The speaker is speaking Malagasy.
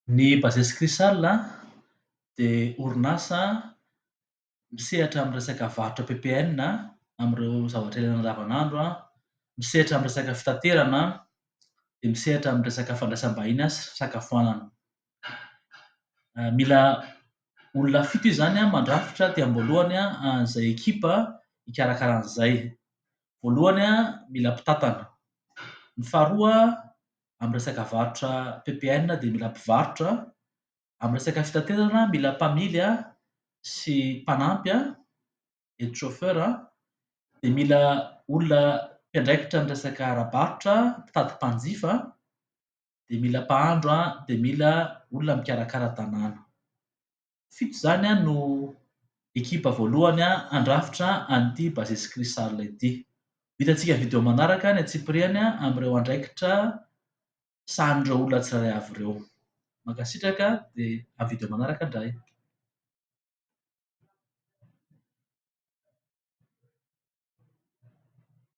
Ny Bases Crisal dia orinasa misehatra amin'ny resaka varotra PPN amin'ireo zavatra ilaina andavanandro, misehatra amin'ny resaka fitaterana, dia misehatra amin'ny resaka fandraisam-bahiny sy fisakafoanana. Mila olona fito izy izany mandrafitra aty am-boalohany an'izay ekipa hikarakara an'izay. Voalohany, mila mpitantana. Ny faharoa, amin'ny resaka varotra PPN dia mila mpivarotra. Amin'ny resaka fitaterana mila mpamily sy mpanampy, aide chauffeur. Dia mila olona mpiandraikitra ny resaka ara-barotra, mpitady mpanjifa, dia mila mpahandro, dia mila olona mikarakara tanàna. Fito izany no ekipa voalohany handrafitra an'ity Bases Crisal ity. Ho hitantsika amin'ny video manaraka ny antsipiriany amin'ireo andraikitra sahanin'ireo olona tsirairay avy ireo. Mankasitraka dia amin'ny video manaraka indray.